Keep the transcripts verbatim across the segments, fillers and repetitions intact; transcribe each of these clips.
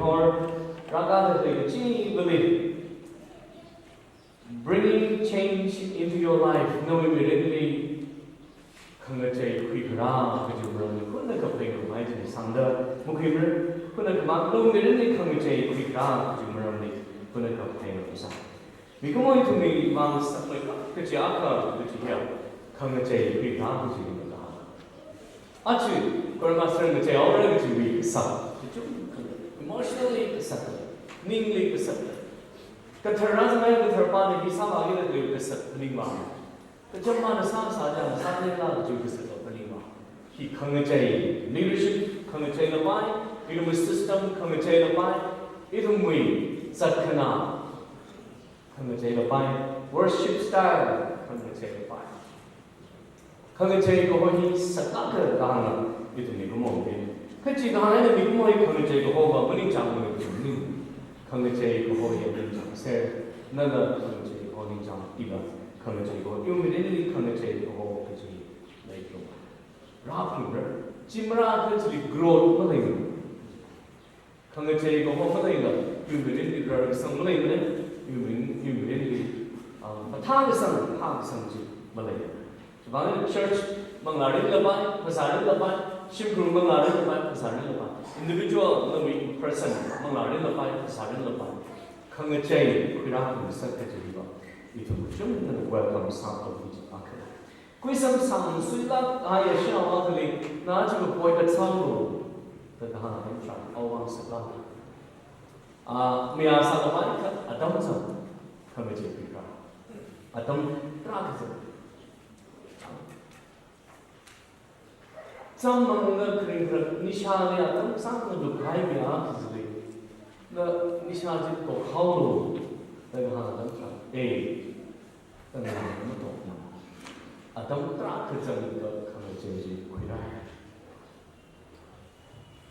Or rākazat leikachibali, bringing change into your life. Nawui mirinli khangachei khuikharā kaji maramli hunakha phāngarumai chi sangda makhuimara. Hunakha mang nawui mirinli khangachei khuikharā kaji maramli hunakha phāngarumsa. Mikumo ithumwui mang sakmeikap kaji akha kaji hiya khangachei khuikharā kaji hi maka. Achi, Korean master ngacheihaora kajiwui kasā. Kachungkha emotionally kasā, ningli kasā. Kathara zangmai katharpana hi sāmagila kajiwui kasā phaningva. Kacham mana sāsā chang sātheila kajiwui kasā phaningva. Hi khangachei, leadership khangachei lapai, ithumwui system khangachei lapai, ithumwui zatkhana khangachei lapai, worship style khangachei lapai. Khangachei kaho hi saklāka kahāngna ithum mikumo hi. Kachikahaina mikumo hi khangachei kaho va maningchāngmana ithumli. Khangachei kaho hi ningchāngser. Nana khangachei kaho ningchāngkhuilaga, khangachei kaho, iwui mirinli khangachei kaho kaji leilung. Rāphungra. Chi marākha chili growth maleimana. Khangachei kaho maleila, iwui mirinli rarsang maleimana, iwui mirin, iwui mirinli, um, mathākasang, phākasang chi maleimana. Chivang church manglārin lapai, phasārin lapai, shimkhur manglārin lapai, phasārin lapai. Individual nawui person manglārin lapai, phasārin lapai. Khangachei khuirākhangasak kaji hiva ithum kachungkhana welcome sākapam kaji akha. Khuisam sangsuilāk haiya shinaowa akhali, na chi kapoipat sālu, da kahāng atam tharan awui vang saklāk. A, mi a sālapai kha atam zang khangachei khuikharā. Atam tarākha zang. Chāmmangda kharing kharak nishāli atam sāngda lukhai mi a kazili. Na nisha chi tokhaolu, da kahāng atam tharan, eh, da nana matokna. Atam tarākha zanglaga khangachei chi khuirāi.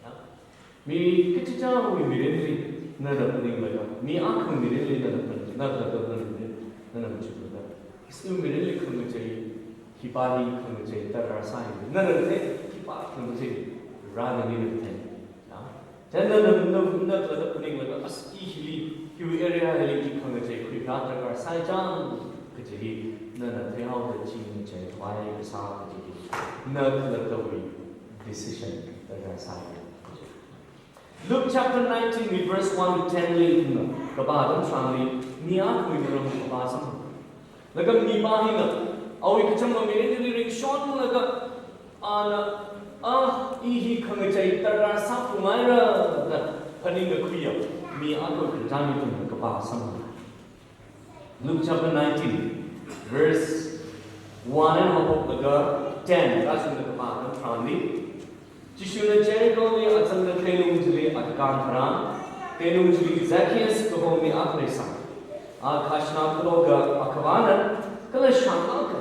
Ya? Mi kachichāwui mirinli nana phaninglaga, mi akhawui mirinli nana phaning, nana phaning, nana machuklaga, ishi mirinli khangachei, khipāli khangachei tarāsai, nana thei, khipā khangachei rānani nana thei. Ya? Chieina nana, nana, nana khalatta phaninglaga, as i hili, hiwui area hili i khangachei khuikharā tarāsai chang kaji hi nana theihaoda chingachei khavai kasā kaji hi na khalattawui decision tarāsai. Luke chapter nineteen, verse one to ten li ithumna kapā atam tharanli, mi akhawui maram kapā samphang. Laga mipā hina awui kachangkhat mirinli ringshonlaga, ana, ah, i hi khangachei tarāsāphalungra da phaningda khuiya mi akhawui khararchan ithumna kapā samphang. Luke chapter nineteen, verse one eina haophoklaga ten rāshungda kapā atam tharanli, Jishuna Jericholi azangda keinung chili akakān tharan, keinung chili Zacchaeus kaho mi akha leisai. A khajana kaloka akhava na, kala shāngakha.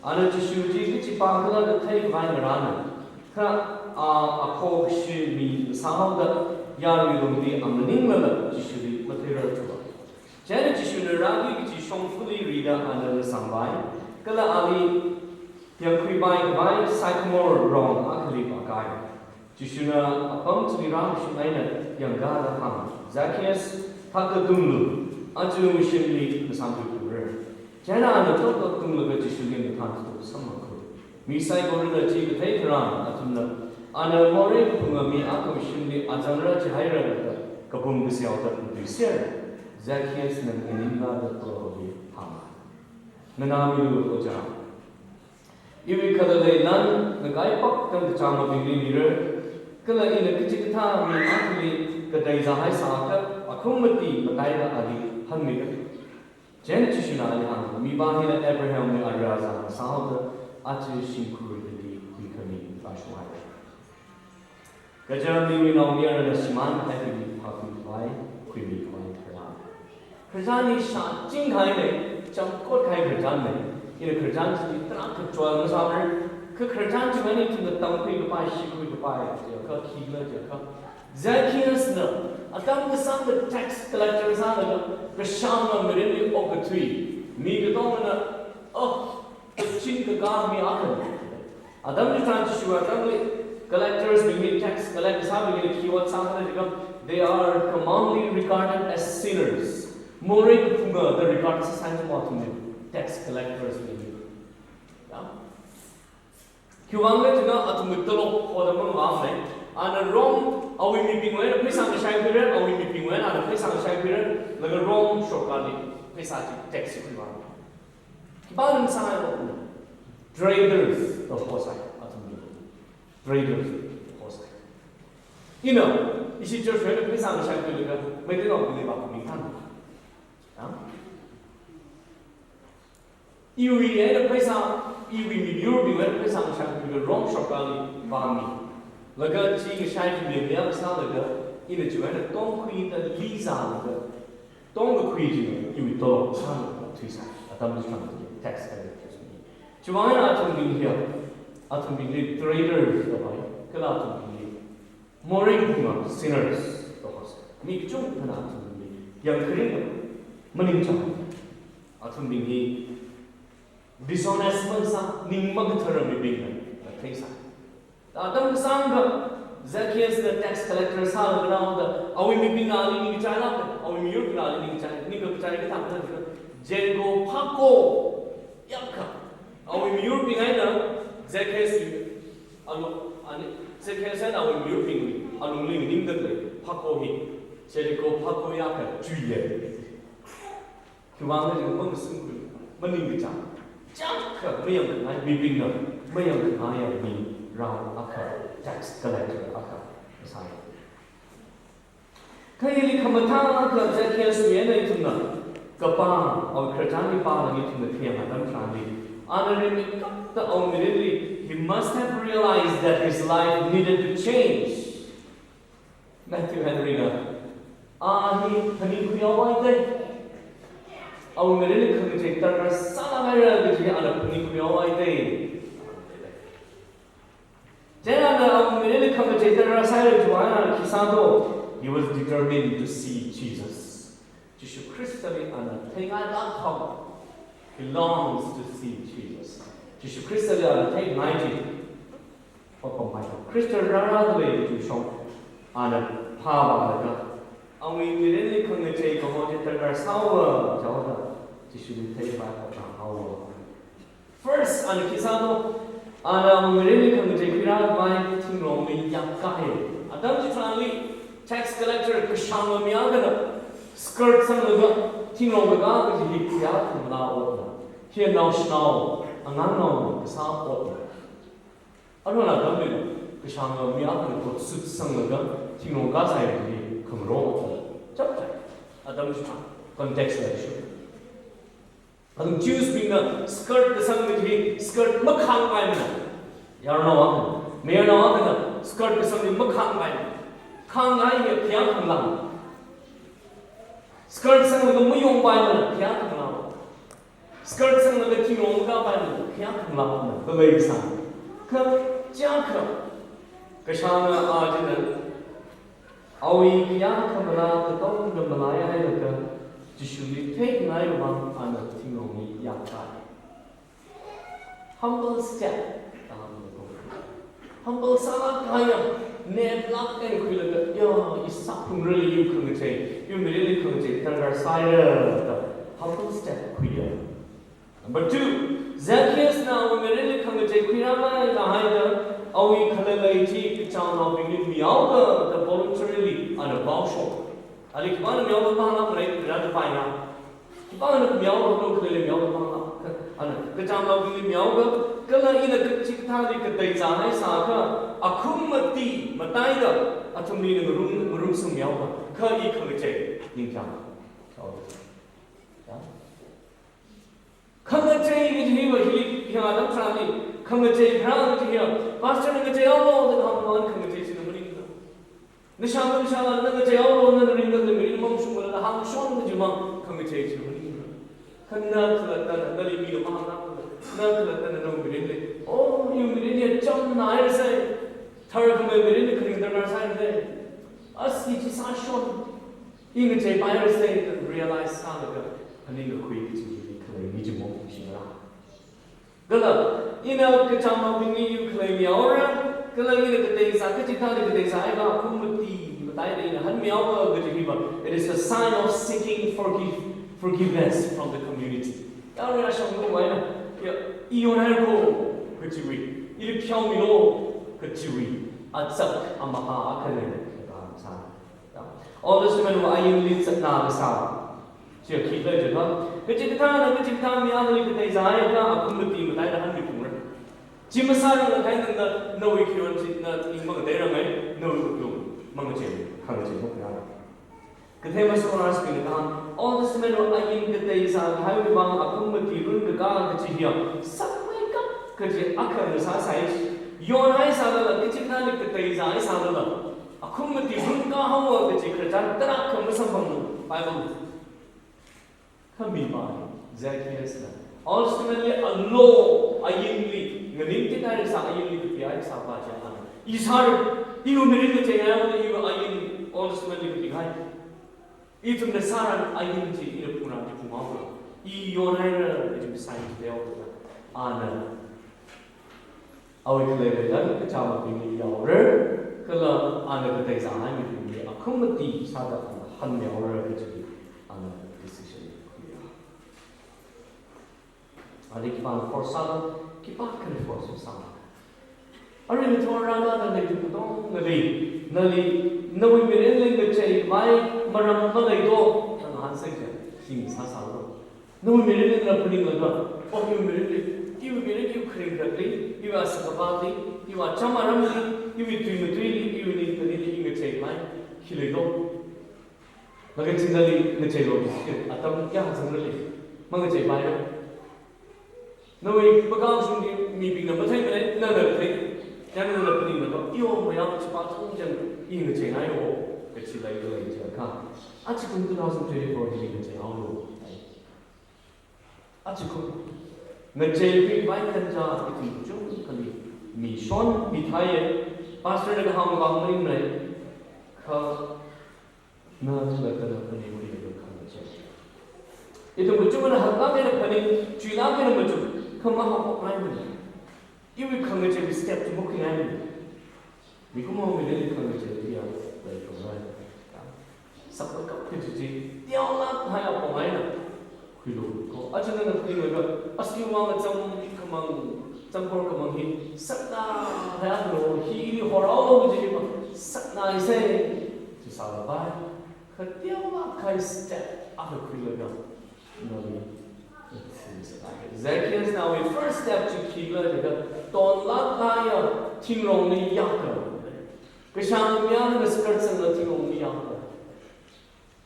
Ana Jishu chi kachipākhala da theikhavai ngarāna. Kha a, a khokshi mi sāhaoda yarui lungli a maninglala Jishuli matheirarthuwa. Chieina Jishuna rāki kachi shongfali rida ana ngasangvai, kala ali yangkhuipai khavai sycamore rong akhali vākai. Jishuna apam chili rāshung eina yangkada hānga, Zacchaeus, thakta tunglu, aja shimli ngasānthuiphungra. Chieina ana thakta tunglaga Jishuli ngathānthuisamphanga. Mi saikorana chi kathei tharan athumna, ana morei kaphunga mi akhawui shimli azangra jihaira da kapum kaseoda matuiser. Zacchaeusna nganingda Proholi hānga, Nganāmilu Ojā. Iwui khalalei lan ngakaipakta kachāngabingli mira, kala ina kachikathā mi akhali katei zāhaisāakha akhum mati mataida ali hanmira. Chieina Jishuna ali hānga, Mipā hina Abrahamwui aria zāngasāhaoda aja shimkhurli huikhami rāshunghaira. Kaja miwui naomayarana shimān kahaibingli phākhui khavai, khuimi khavai tharla. Khararchan hi shāching kahaina, chāmkot kahai khararchanna. Ina khararchan chi tarākha chol masāmara. Kha khararchan chi mani ithumna tamkhui kapai, shikhui kapai, chiakha, khikhala chiakha, Zacchaeusna atam kasāngda tax collector sālaga, kashāngna mirinli okathui, mi katongana, oh, kachin kakā mi akhana. Atam chitharan Jishu atamli collectors bingli, tax collect kasābingli khi ot sākhala jiakha, They are commonly regarded as sinners. Morei kaphunga da regard sāsai chimo athumli, tax collectors li. Ya. Khiwuivang khala jiakha athumwui tolop hoda mangvāmana. Ana Rome awui mibingwui eina pheisā ngashai khuira, awui mibingwui eina ana pheisā ngashai khuira, laga Rome sorkarli pheisā chi tax khuivā. Khipāna sāhaira? Traders da hosai athumli. Traders da hosai. Ina, ishi church wui eina pheisā ngashai khuilaga, Meiteinaobingli vāmi than. Ya? Iwui eina pheisā, iwui miyurbingwui eina pheisā ngashai khuilaga Rome sorkarli vāmi. Laga chi ngashai khuimi mayā sālaga, ina chiwui eina tongkhuida lizālaga, tongkakhui chi iwui tolop sālaga thuisai. Atam chitharan tax collectors ni. Chiwuivang eina athumbing hi, athumbingli traders da vāi, kala athumbingli morei kaphunga, sinners da hosai. Mi kachungkhana athumbingli yangkharing maningchāng. Athumbing hi dishonest masā, ning makathara mibingna da theisai. Atam kasāngkha Zacchaeus na tax collector sālaga rāhaoda, awui mibingna ali ningkachai lāka, awui miyurbingna ali ningkachai, ningkachai kathā khala jiakha Jericho phako yākha. Awui miyurbing eina Zacchaeus wui alung, ani, Zacchaeus eina awui miyurbingwui alungli nganingda khalei phako hi Jericho phako yākha chuiya. Khiwuivang khala jiakha mamasungkhui, maningkachāng. Chiyākha mayangkhangai mibingna, mayangkhangaiya mi rao akha, tax collector akha sāi. Kha hili khamathā akha Zacchaeus wui eina ithumna kapā, awui khararchan hi pālaga ithumna theiya atam tharanli, ana rimeikapta awui mirinli, he must have realized that his life needed to change. Matthew Henry na, a hi phaningkhuihaowa dei. Awui mirinli khangachei darkar sālāk haira kaji ana phaningkhuihaowa dei. Chieina ana awui mirinli khangachei darkar sāhaira chiwui vang ana khi sā do, he was determined to see Jesus. Jishu Khristali ana theingailāk haowa. He longs to see Jesus. Jishu Khristali ana theingai chi. Papa mai Khrista rārāda lei kaji shong ana phāvālaga, awui mirinli khangachei kaho chi darkar sāhaowa jihaoda, Jishuli theivā kathā haowa. First, ana khi sā do, ana awui mirinli khangachei khuirākhavai thingrongli yakkahai. Atam chitharanli tax collector kashānga mi akhana skirt sanglaga thingrong kakā kaji hi khayā khangalā otna. Hi naoshinao, angangnao kasā otna. Aruihon atamli kashānga mi akhana coat suit sanglaga thingrong kasā hi khangarong otna. Chapchai. Atam chitharan context la issue. Athum Jews bingna skirt kasang kaji hi skirt makhāngpaimana. Yarnao akhana, mayarnao akhana skirt kasang hi makhāngpaimana. Khāngngai hi khayā khangalā. Skirt sanglaga mayongpaimana, khayā khangalā. Skirt sanglaga thingrong makāpaimana, khayā khangalāna, khalei kasā. Kha chiyākha kashānga a china awui khayā khangalā katonga malai hailaga, Jishuli theingai vang ana thingrongli yakkahai. Humble step. Humble sālāk kahaiya, netlāk eina khuilaga, ya, i sāphungrali iwui khangachei, iwui mirinli khangachei darkar sāhaira da humble step khuiya. Number two, Zacchaeus na awui mirinli khangachei khuirāmei kahaida, awui khalalei chi kachamnaobingli mihaoga da voluntarily ana vaoshok. Ali khipāna mihaoga mahāngmara, khipāna mihaoga, khalalei mihaoga mahāngmara. Ana kachamnaobingli mihaoga, kala ina kachikathāli kateizāhai sākha, akhum mati mataida athumli ngarung, ngarungsung mihaoga, kha i khangachei ningchāng. Ya. Khangachei kaji hiva hili, hi atam tharanli, khangachei pharā kaji hiva, pastor na ngacheihaolu da hāngkahai khangachei china maningla. Nashāva, nashāla, na ngacheihaolu, na ringda khalei mirin mamashungmala da hāngshon kajimang khangachei china maningla. Kha na khalattana, nali mina mahāngna, na khalattana nawui mirinli, oh, iwui mirin hi chamna hairasai, tharkhamei mirin hi kharing darkar sāhairasai. As i chi sāshon. I ngacheipairasai da realize sālaga, phaningkakhui kaji hi khalei mi chimo shimara. Kala, ina kachamnaobingli iwui khalei mihaora, kala ina kateizā, kachikathāli kateizāhaiakha akhum mati, Taida ina hanmihaowa kaji hiva, it is a sign of seeking forgive, forgiveness from the community. Yaruina shanglu waina, ya, i yonhaira ko kajiwui, ili pheomilo kajiwui, atsak amaha akhana kasā. Ya. Old Testament wui ainli zatna kasā. Chiya khikhala jiakha, kachikathāna kachikathā mi akhali kateizā akha akhum mati mataida hanmiphungra. Chi masārangakha nana nawui khayon chi na ning mangateiranga, nawui wuklung mangachei, khangachei mukna. Kathema scholars bingna kahāng, Old Testament wui ain kateizā kahaiwui vang akhum mati runkaka kachi hiya, sakmeikap kaji akhana sāsai, yonhai sālala, kachikathāli kateizāhai sālala, akhum mati runkahaowa kaji khararchan tarākha masamphanglu Bible. Kha mi bai, Zacchaeus na. Old Testament li a law, ainli, nganingtihaira sā ainli kapihaira sāpa chi ana. I sāra, iwui mirin ngacheihaowa, iwui ain, Old Testament li kapihai. Ithumna sāran ain chi, ina phungran chi phunghaowa. I yonhaira, ithum sign chi leowa. Ana. Awui khaleiwui lan kachāmabingli yaora, kala ana kateizāhai mibingli akhum mati sāda ana hanmihaora kaji ana decision khuiya. Arui khipāna force sāda, khipākhana force sāda. Arui nathum rānada leida katongali, nali, nawui mirinli ngacheivai maram maleido, nana hānsa jiakha, hing sāsālo. Nawui mirinli na phaninglaga, oh, iwui mirinli, iwui mirin iwui kharing kharakli, iwui asak apāli, iwui acham aramli, iwui tui matuili, iwui ningkhanili i ngacheivai khi leilo. Laga chingdali ngacheilo, atam kayākha zangrali, mangacheipaira. Nawui pākashungli mibingna matheimana, nana thei, chieina nana phaninglaga, iyo, mayang chipā chungchang i ngacheingaiyo, kachi leikhala jiakha. Achikum two thousand twenty-four hili ngacheihaolu. Achikum. Ngacheikhuivai tanja ithum kachungkhali mishon mitheiya. Pastor na kahāng vang maningmara. Kha na chila kana phaningkhuilaga khangachei. Ithum kachungkhana haklāk eina phaning, chuilāk eina machuk, kha mahaophokngaimana. Iwui khangacheiwui step chi makhuingaimana. Mikumo mirinli khangachei chiya leithurai. Sakmeikap kaji chi, teolākhai apong eina khuilu ko. Aja nana phaninglaga, as iwui vang acham khamang, chamkhor khamang hi, saknāhai akhalo, hi ili horhaolu kaji hi ma, saknāhaisei, chi sālapai. Kha teolākhai step akha khuilaga, nali. Zacchaeus nawui first step chi khikhala jiakha, tonlāk kahaiya thingrongli yākha. Kashāng mi akhana skirt sangla thingrongli yākha.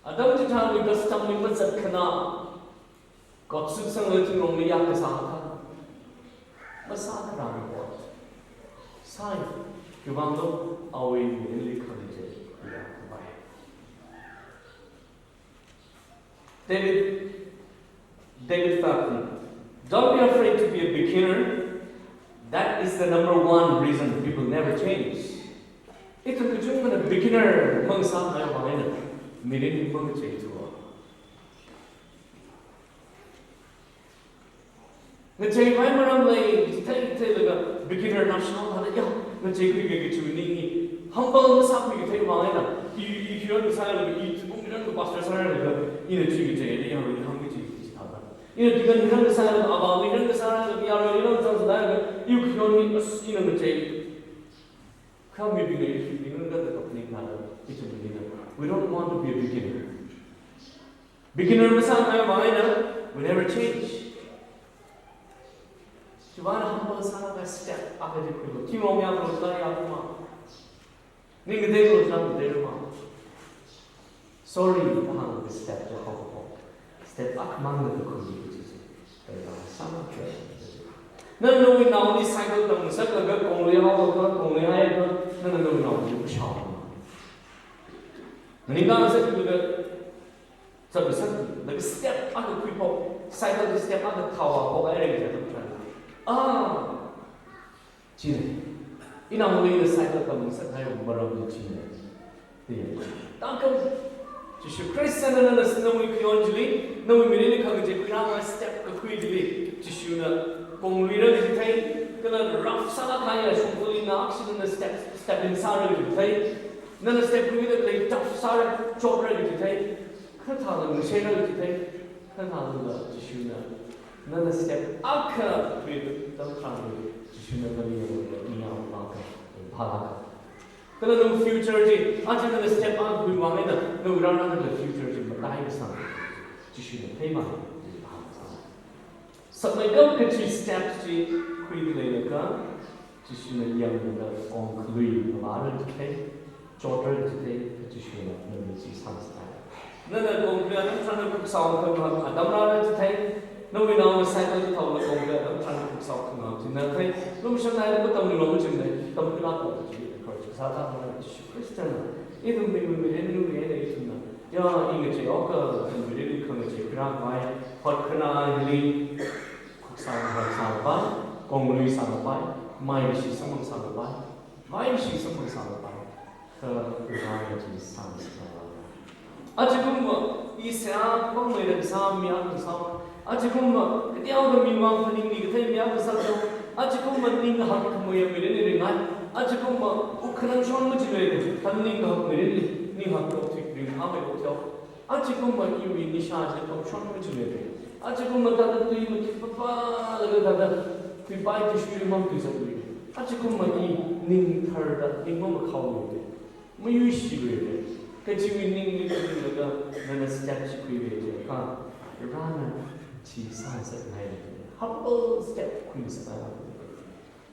Atam chitharanli custom li mazatkhana, coat suit sangla thingrongli yākha sākha. Masākharang ko. Sai, khiwuivanglo awui mirinli khangachei yākhavai. David, David Fafen, don't be afraid to be a beginner. That is the number one reason people never change. Ithum kachungkhana beginner mangasāngai vang eina mirin mangacheithua. Ngacheivai maram lei, chithei theilaga beginner national thāda, ya, ngacheikhuiki kachi ning hi. Humble masākhuiki thei vang eina, i, i khayon kasālaga, i zibung miran ka pastor sālaga, ina chi ngacheili, yarui hāngki chi, chi thāda. Ina tikan miran kasālaga, aba miran kasālaga, yarui miran kasālaga, i khayon hi, as, ina ngachei. Kha mibingna i khayon miran ka kaphaning thāda, i chi beginner. We don't want to be a beginner. Beginner masāngai vang eina, we never change. Chiwuivang humble sālaga step akha chi khuilu. Thingrong yāklu, la yāklu ma. Ning ngateiklu, la ngateiklu ma. Sorry, kahāng step chi haophok. Step akhamang na khuilu chi chi. Kala sāma kya. Nana nawui naoli cycle tamngasaklaga kongli haoakha, kongli haiakha, nana nawui naoli kashao. Ningkang sākhuilaga, sākhuilaga step akha khuiphok, cycle step akha thaophok, ai reng jatang tharan. Ah, china. Ina mui na cycle tamngasakhai maram china. Tangkham, Jishu Khristana nana nawui khayon chili, nawui mirinli khangachei khuirāngai step kakhui chili, Jishuna kongluira chithei, kala rough sālāk kahaiya shongfali na akshina step, step in sāra chithei. Nana step khuida lei tough sāra, chotra kachithei, kha thāda ngasheira kachithei, kha thāda Jishuna nana step akha khuida tam tharan Jishuna nali yangda ningyāng pāka, phalāka. Kala nawui future chi, aja nana step akha khuiwui vang eina, nawui rārānda future chi matai kasang Jishuna theimei, phalāka. Sakmeikap kachi step chi khuida leilakha, Jishuna yangda kongkhalui mavāra chithei, chotra chithei, kha Jishuna nali chi sāngasakngai. Nana kongkhalui atam tharan khuksao khangahān atam rāra chithei, nawui nao cycle chi thaoda kongkhalui atam tharan khuksao khangahān chi na thei, lumshang naida matamlu lo machimnei, tamkhuilāklu kachi encourage sāda Jishu Khristana ithumwui mirin, nawui eina ithumna, ya, i ngachei haoakha, mirinli khangachei khuirākhavai, hotkhanā hili khuksao khangahān sālapai, kongkhalui sālapai, maishi samphang sālapai, maishi samphang sālapai, kha Varena chi sāngasakngai. Ajakumva i seihā pangmeida kasā mi akha sāhaowa. Ajakumva kateokha miwui vang phaningli kathei mi akha sāhaowa. Ajakumva ning hakkhamei mirinli ringai. Ajakumva wukkhanang shon machiluida, kha ning hak mirinli, ning hak tokthik ringphāmei tokthao. Ajakumva iwui nisha chi pangshon machiluida, ajakumva thāda tui mathipapalaga thāda tuipai tuishuili mang tuizatluida, ajakumva i ning tharda ning mamakhaoluida, mayuishiluida, kachiwui ningli khuilaga nana step chi khuiluida, kha Varena chi sāngasakngai. Humble step khuingasakngai.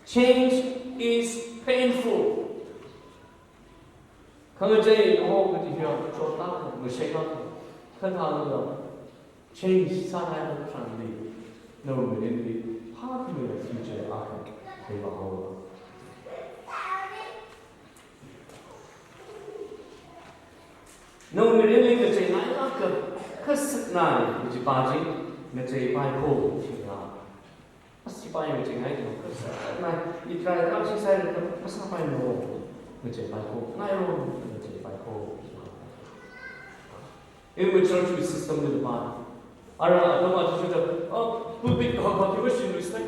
Change is painful. Khangachei kaho kaji hiya chotlāka, ngasheilāka. Kha thāda change sāngai atam tharanli, nawui mirinli phākhamei future akha theivāhaowa. Nawui mirinli ngacheingailāka, kha saknai kajipa chi, ngacheipai kho, china. As chipa yang ching hai no, kasa, na, i try ka chi sai ka, kasa pai no, ngacheipai kho, ngai ro, ngacheipai kho. Iwui church wui system li pa. Ara, atam aja shuta, oh, pulpit ka hak hak ki wa shin ri sai.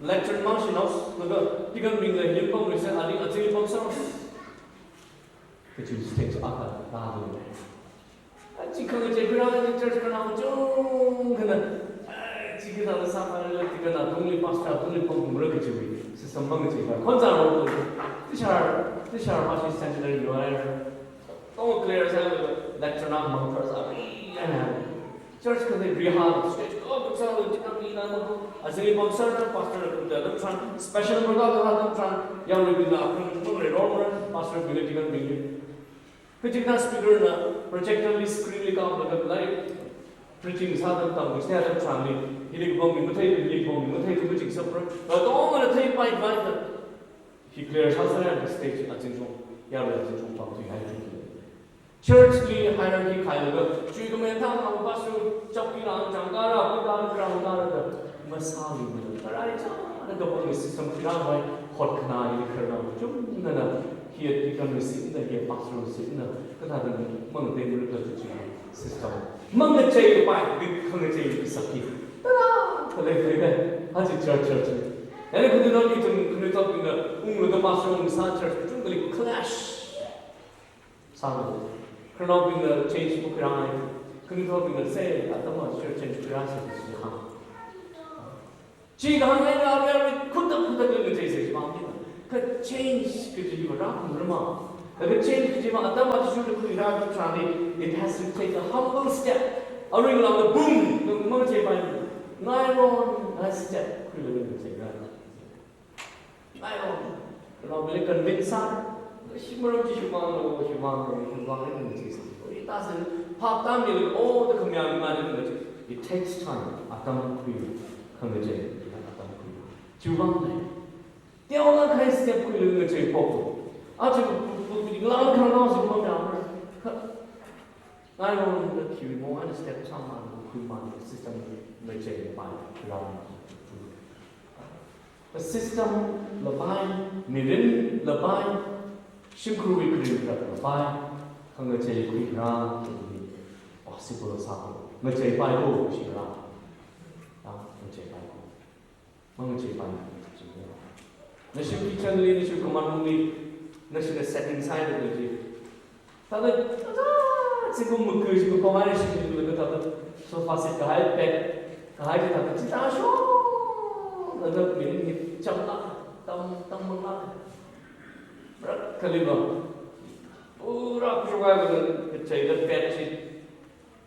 Lectern mang shin haosa, laga, tikan ring la yin pam ri sai, ali, aja yin pam sa. Kachi stage akha, ta do. Chi khangachei khuirā, church khana chungkhana, chi khana sāphalala, chi khana tungli pastor, tungli pongkumra kachiwui system mangacheipai. Khonzā ro, tishar, tishar mashi centenary yuaira. Tong clear sālaga, lectern mang thar sāpai, ana. Church khana rehab, stage ko, ko sālaga, chi khana ina ma ko. Azingli pamsarna, pastor kumda atam tharan, special program atam tharan, yaruibingna akhung mangre romra, pastor bingli chi khana bingli. Kachikathā speaker na projector li, screen li kaplaga, like, preaching sāda tamkasā atam tharanli, hili kapam mi mathei, hili kapam mi mathei, tu preaching sāpra. Katongana theipai pai da. Hi clear sāsāra stage azingshong, yarui azingshong pam tui hai tui. Church li hierarchy khailaga, chui kamei thang hang pastor, chapki rang, chang kara, pi kara, kara, kara da. Masāli mala, karai chāna kapam mi system khuirāpai, hotkhanā ili kharnao chungkhana, hi deacon li sitna, hi pastor li sitna, kathāda mang tei murka chi system. Mangacheipai, bit khangachei sakhi. Tara, khalei khalei kai, hachi church, church. Yana khudu no itum, khudu tokbingna, unglu da pastor ungsā church, chungkhali clash. Sālu. Kharnaobingna change makhuirāngai. Khanuithotbingna se, atam aja change khuirāsa chi hāng. Chi kahāng eina arui arui khutak khutak lei ngachei se chi mang hina. Kha change kaji va rākhangaruma. Laga change kaji va atam aja shuda khuirā tharanli, it has to take a humble step. Arui ngalāngda boom, ngamacheipai. Ngai ron, ngai step, khuilaga ngachei ra. Ngai ron, kharnaobingli convince sā, shimān ron chi shimān ron, shimān ron, shimān ron, chi sā. Ori ta sā, phap tam ni le, oh, ta khamyang ma ni le, it takes time, atam khui, khangachei, atam khui. Chiwui vang le. Teolākhai step khuilaga ngachei pok. Aja pu, pu, pu, ngalāng kharnao sā mang ya. Kha, ngai ron, ta khiwui mo, ana step chāng man, khui man, system ngacheipai, ram. System lapai, mirin lapai, shimkhurwui kharing kharak lapai, khangachei khuirā, possible sāko, ngacheipaiko, shira. Ya, ngacheipaiko. Mangacheipai, shira. Nashi kitchen li, nashi command room li, nashi na setting side li, Thāda, thāda, zingkum maga, zingkum pamai shimli laga thāda, sofa set kahai, bed kahai chi thāda, chithāshok, thāda mirin hi chamlāk, tam, tam manglāk. Marakhaliva, pura khuishokhaida, kacheida bed chi,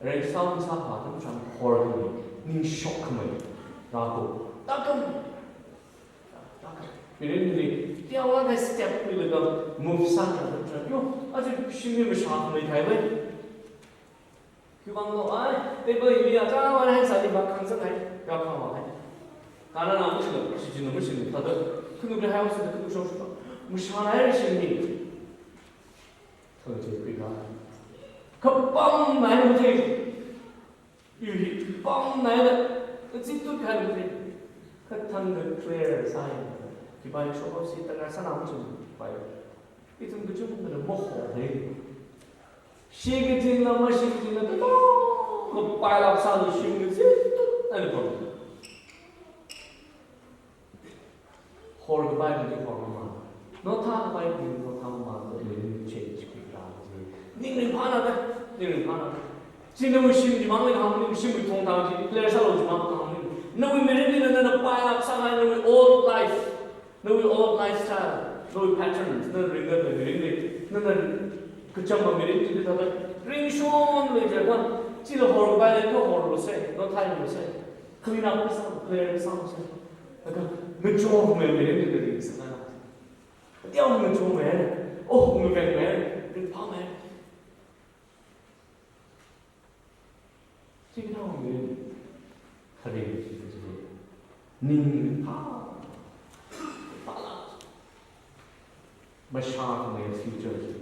rengsā masāpha atam tharan horkhamei, ningshokkhamei, rāko, tākam. Mirinli, tiawa da step khuilaga move sāda, yo, aja shimli mashākhamei thai vai. Khiwuivanglo ai, table hili aja wan hai sāli ba khangsan hai, ya khangwa hai. Kanana mashilo, shichinna mashilo, thāda, khanukli hai sāda, khanu shok shok. Mashānai shimli. Thāda khuiga. Kapam nai mathei. Iwui pamnaila, kazip tut kahai lei. Kathang kaclear sāi. Khipai shokhaosi tangkha sāna machung pai. Ithum kachungkhana maholei. Shi kachingla, mashi kachingla, kato, kapailāk sālu shim kazip tut eina pam. Horkapai kali hormamān. Nothākapai kali nothāmamān, kha mirin change khuirāra chi. Ning ringphāna da, ning ringphāna da. Chi nawui shim chimangli hāng, nawui shimwui thongthang chi, clear sālu chimang hāng ning. Nawui mirinli nana pailāk sāngai, nawui old life, nawui old lifestyle, nawui patterns, nana ringa nawui mirinli, nana kachama mirin chi thāda, ringshon lei jiakha, chila horkapai lei kha horlu sai, nothālu sai. Clean up kasā, clear kasā masā. Laga, ngachokhamei mirin chi ringsa na. Tiawa ngachokmei, oh, ngavengmei, ringphāmei. Chi kathāwui mirin. Kharing chi kaji. Ning ringphā. Phālāk. Mashākhamei future chi,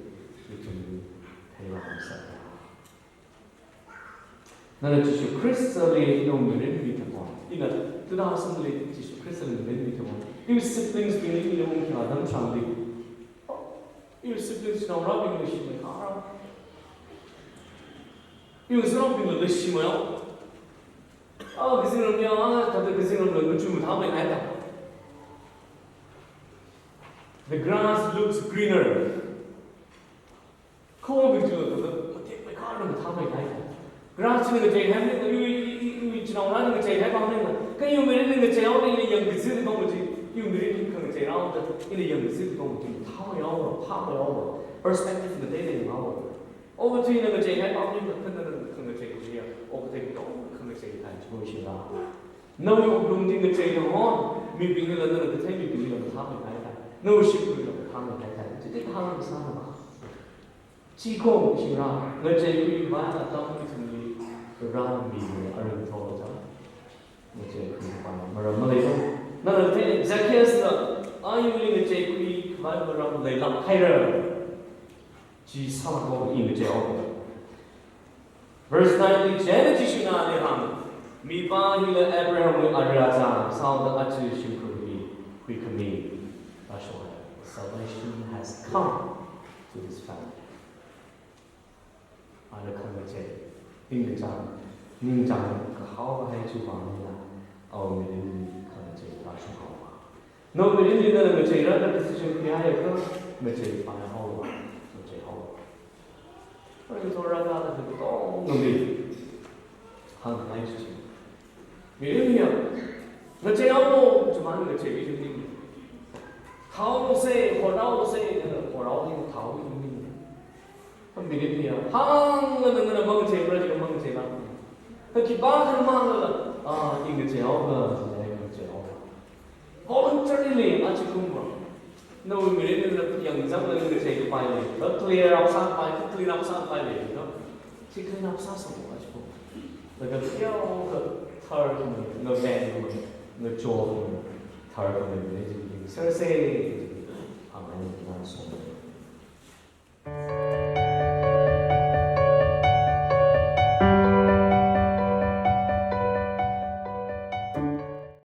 ithumli theirāngasaka. Nana Jishu Khristali nawui mirin mithakon. Ina, tuna samli Jishu Khristali mirin mithakon. Iwui siblings bingli ina ungkya dam changli. Iwui siblings naongarābingli shimei kharā. Iwui sanaobingli shimei o. Ah, kazingramli, ah, thāda kazingramli, machuk mathāmei kahaida. The grass looks greener. Khawui chila thāda, matekmei kharā mathāmei kahaida. Grass china ngachei hai maningla, iwui, iwui, iwui, iwui chinaongarāna ngachei hai pam maningla, kha iwui mirinna ngacheihaoda ina yangkazip pam kaji, iwui mirin khangachei rāhaoda, ina yangkazip pam kaji, mathāmei haowa, phāmei haowa, perspective na teitei haowa. Okathuina ngachei hai pam maningla, kha nana khangachei chiya, okathui katonga khangachei hai chi ko shira. Nawui wuklung chi ngachei na hon, mibinglila nana kathei mibinglila mathāmei kahaida. Nawui shimkhurla mathāmei kahaida. Chithāda sāna ba. Chi ko shira, ngacheikhuikhavai atam ithumli rāmi aring thot chang. Ngacheikhuikhavai maram maleilo. Nana thei Zacchaeus na, ayurli ngacheikhuikhavai maram leilāk haira. Chi sālāko i ngacheihaowa. Verse nine li chieina Jishuna ali hāng, mipā hila Abrahamwui ara chang sāhaoda aja shimkhurli huikhami. Rāshok hai. Salvation has come to this family. Ara khangachei, ningkachāng, ningchāng kahao kahai chiwui vang eina, awui mirinli khangachei rāshok haowa. Nawui mirinli nana ngacheira da decision khuihaiakha, ngacheipai haowa, ngachei haowa. Aring thot rākada katonga mi hāngngai chi. Mirin hiya, ngacheihaowa, chimang ngachei mi chi ning. Thaosa, horhaosa, nana horhaoda thao mi ning. Kha mirin hiya, hāngla nana mangacheimara jiakha mangacheimara. Kha khipākha hāngla, ah, i ngacheihaowa, i ngacheihaowa. Voluntarily, achikumva. Nawui mirinli nana yangzanglaga ngacheikapai lei, kha clear up sākapai, kha clean up sākapai lei, no? Chi clean up sāsa, achikum. Laga tiaokha tharkhamei, ngavengkhamei, ngachokhamei, tharkhamei mirin chi sārasa.